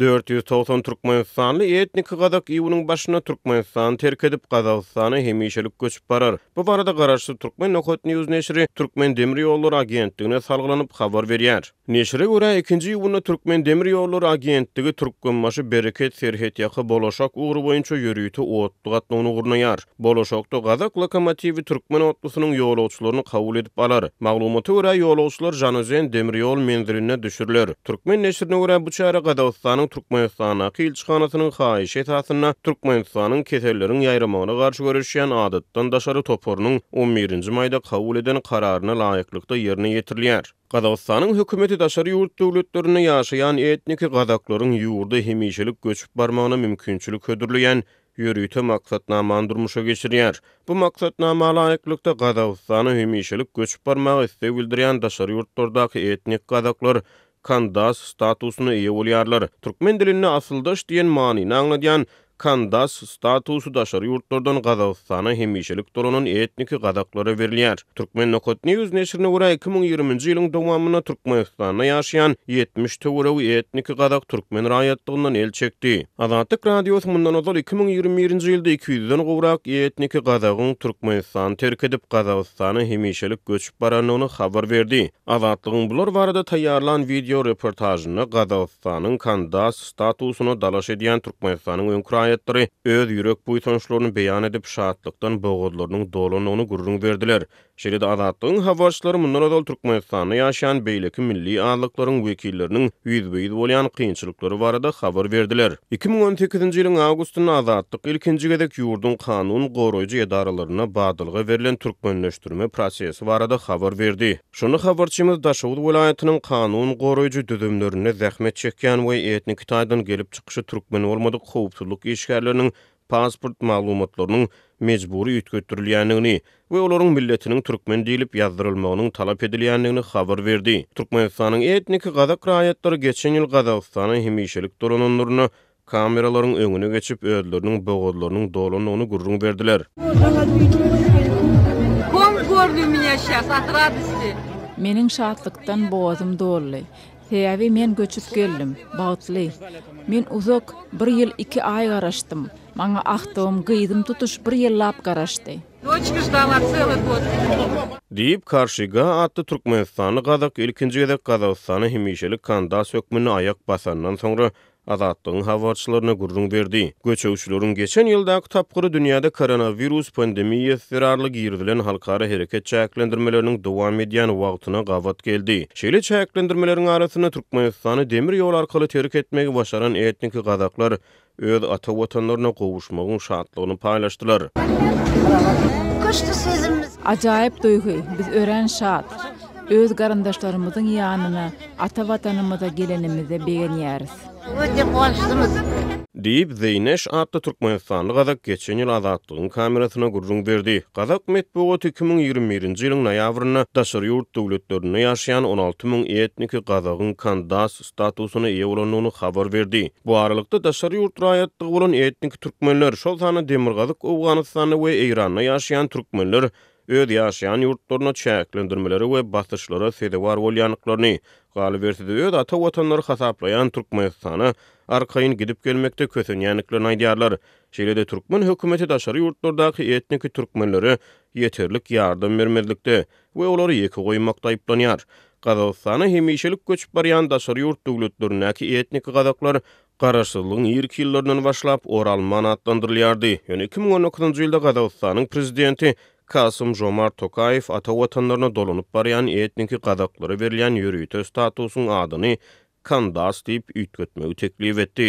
490 türkmenistanly etniki gazak iýunyň başynda Türkmenistany terk edip, Gazagystana hemişelik göçüp barar. Bu barada garaşsyz Turkmen Nokat News neşiri Türkmendemirýollary agentligine salgylanyp habar berýär. Neşire görä, ikinji iýunda Türkmendemirýollary agentligi Türkmenbaşy-Bereket serhetýaka Bolaşak ugry boýunça ýörite otly gatnawyny gurnaýar. Bolaşakda gazak lokomotiwi türkmen otlusynyň ýolagçylaryny kabul edip alar. Maglumata görä, ýolagçylar Žanaözen demir ýol menzilinde düşüriler. Türkmen neşirine görä, bu çäre Gazagystanyň Türkmenistandaky ilçihanasynyň haýyşy esasynda Türkmenistanyň keselleriň ýaýramagyna garşy göreşýän adatdan daşary toparynyň on birinji maýda kabul eden kararyna laýyklykda ýerine ýetirilýär. Gazagystanyň hökümeti daşary ýurt döwletlerinde ýaşaýan etniki gazaklaryň ýurda hemişelik göçüp barmagyna mümkinçilik hödürleýän ýörite maksatnamany durmuşa geçirýär. Bu maksatnama laýyklykda, Gazagystana hemişelik göçüp barmaga isleg bildirýän daşary ýurtlardaky etnik gazaklar kandas statusyna eýe bolýarlar. Türkmen dilinde asyldaş diýen manyny aňladýan Kandas statusy daşary ýurtlardan Gazagystana hemişelik dolanan etniki gazaklara berilýär. Turkmen Nokat News neşirine görä, 2020-nji ýylyň dowamynda Türkmenistanda ýaşaýan 70 töweregi etniki gazak türkmen raýatlygyndan el çekdi. Azatlyk Radiosy mundan ozal 2021-nji ýylda 200-den gowrak etniki gazagyň Türkmenistany terk edip, Gazagystana hemişelik göçüp barandygyny habar berdi. Azatlygyň bular barada taýýarlan wideo reportažynda Gazagystanyň Kandas statusyna dalaş edýän Türkmenistanyň öňki raýatlary öz ýürek buýsançlaryny beýan edip, şatlykdan bogazlarynyň dolandygyny gürrüň berdiler. Şeýle-de Azatlygyň habarçylary mundan ozal Türkmenistanda ýaşaýan beýleki milli azlyklaryň wekilleriniň ýüzbe-ýüz bolýan kynçylyklary barada habar berdiler. 2018-nji ýylyň awgustynda Azatlyk ilkinji gezek ýurduň kanun goraýjy edaralarynda badalga berlen türkmenleşdirme prosesi barada habar berdi. Şonda habarçymyz Daşoguz welaýatynyň kanun goraýjy düzümlerinde zähmet çekýän we etniki taýdan gelip çykyşy türkmen bolmadyk howpsuzlyk işgärleriniň pasport maglumatlarynyň mejbury üýtgetdirilýändigini we olaryň milletiniň türkmen diýlip ýazdyrylmagynyň talap edilýändigini habar berdi. Türkmenistanyň etniki gazak raýatlary geçen ýyl Gazagystana hemişelik dolananlarynda kameralaryň öňüne geçip, özleriniň bogazlarynyň dolandygyny gürrüň berdiler. Meniň şatlykdan bogazym doldy. Sebäbi men göçüp geldim. Bagtly. Men uzak, bir ýyl iki aý garaşdym. Maňa agtygym, gyzym tutuş bir ýyllap garaşdy. Diýip, Karşyga atly türkmenistanly gazak ilkinji gezek Gazagystana hemişelik kandas hökmünde aýak basandan soňra Azatlygyň habarçylaryna gürrüň berdi. Göçegçileriň geçen ýyldaky tapgyry dünýäde koronawirus pandemiýasy zerarly girizilen halkara hereket çäklendirmeleriniň dowam edýän wagtyna gabat geldi. Şeýle çäklendirmeleriň arasynda Türkmenistany demir ýol arkaly terk etmegi başaran etniki gazaklar öz ata watanlaryna gowuşmagyň şatlygyny paýlaşdylar. Ajaýyp duýgy, biz örän şat. Öz garyndaşlarymyzyň ýanyna, ata Watanymyza gelenimize begenýäris. Öte guwançlymyz. Diýip, Zeýneş atly türkmenistanly gazak geçen ýyl Azatlygyň kamerasyna gürrüň berdi. Gazak metbugaty 2021-nji ýylyň noýabrynda daşary ýurt döwletlerinde ýaşaýan 16 müň etniki gazagyň kandas statusyna eýe bolandygyny habar berdi. Bu aralykda, daşary ýurt raýatlygy bolan etniki türkmenler, şol sanda Demirgazyk Owganystanda we Eýranda ýaşaýan türkmenler öz ýaşaýan ýurtlarynda çäklendirmelere we basyşlara sezewar bolýandyklaryny, galyberse-de öz ata watanlary hasaplaýan Türkmenistana arkaýyn gidip-gelmekde kösenýändiklerini aýdýarlar. Şeýle-de türkmen hökümeti daşary ýurtlardaky etniki türkmenlere ýeterlik ýardam bermezlikde we olary ýeke goýmakda aýyplanýar. Gazagystana hemişelik göçüp barýan daşary ýurt döwletlerindäki etniki gazaklar Garaşsyzlygyň irki ýyllaryndan başlap Oralman atlandyrylýardy. Ýöne 2019-njy ýylda Gazagystanyň prezidenti Kasym-Žomart Tokaýew ata watanlaryna dolanyp barýan etniki gazaklara berilýän ýörite statusyň adyny Kandas diýip üýtgetmegi teklip etdi.